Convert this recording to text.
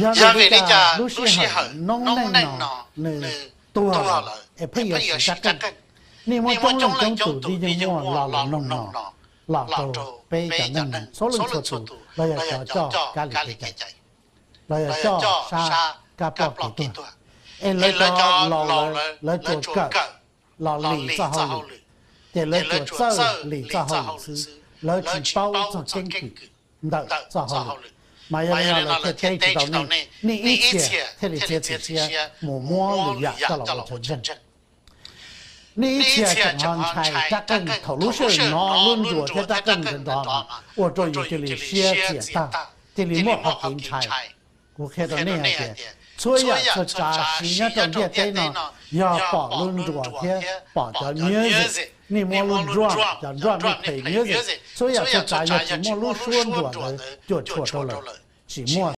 Yog vim li cas lub sij hawm noob neej no nws tuag lawm es pheej yuav siv rab qeej? Nej muaj coob leej coob tus dib nyuj muaj lo lus noog no los rau peb cov neej neeg txhua leej txhua tus los yog cov coj kab li kev cai, los yog coj sab kab ploj kev tuag, es lawv cov laus lawv tsuas kawm los lim txoj hauj lwm, ces lawv tsuas txawj lim txoj hauj lwm xwb, lawv tsis paub txog keeb kwm ntawm txoj hauj lwm. Mas yog li no lawv thiaj teb tsis tau nej, nej ib txhia thiaj li txiav txim siab mus muab lwm yam coj los ua chaw ntseeg. Nej ib txhia tseem ho ntshai rab qeej thaum lub sij hawm no lub nruas thiab rab qeej ntawd nrov no ua rau yus cia li siab txias tag, cia li muaj qhov kev ntshai. Kuv qhia rau nej hais tias txhua yam txhua tsav siv nyob rau ntiaj teb no yog pom lub nruas thiab pom cov music, nej muab lub drum, cov drum nej play music, txhua yam txhua tsav yog tsis muaj lub suab nruas ntawd cuam tshuam rau lawm, tsis muaj